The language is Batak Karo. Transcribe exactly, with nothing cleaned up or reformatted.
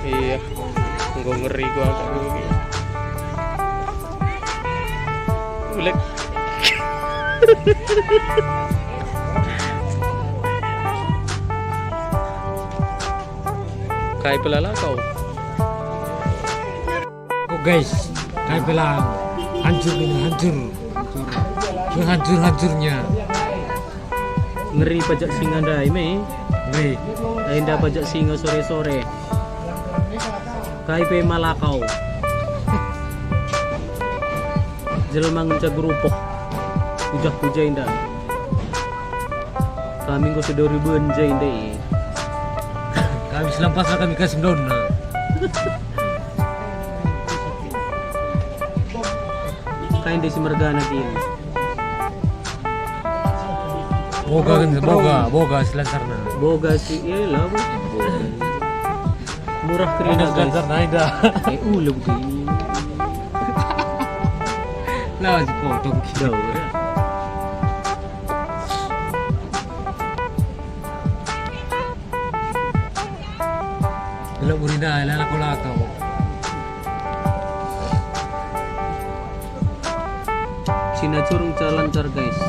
Iya, enggo ngeri gua agak ini. Ulek. Kai pelala kau? Oh guys, kai pelang. Hancur ini, hancur. Sehancur-hancurnya. Ngeri pajak singa ndai me. Ngeri. Enda pajak singa sore-sore. Kai pe malakau. Jelma ngenca gerupuk. Ujah-ujah enda. Kami enggo sedori ben je ndai. Kami selampasna kami kas mendonna. Kai ndai si mergana kin? Boga kan, boga, boga selasarna. Boga si, iyalah, boga. Murah kerina, guys. Selasarna enda. Eh, ulem ki. Lah, si potong ki. Jauh, ya. Delok burina, la lako-lako. Sina curung ca lancar, guys.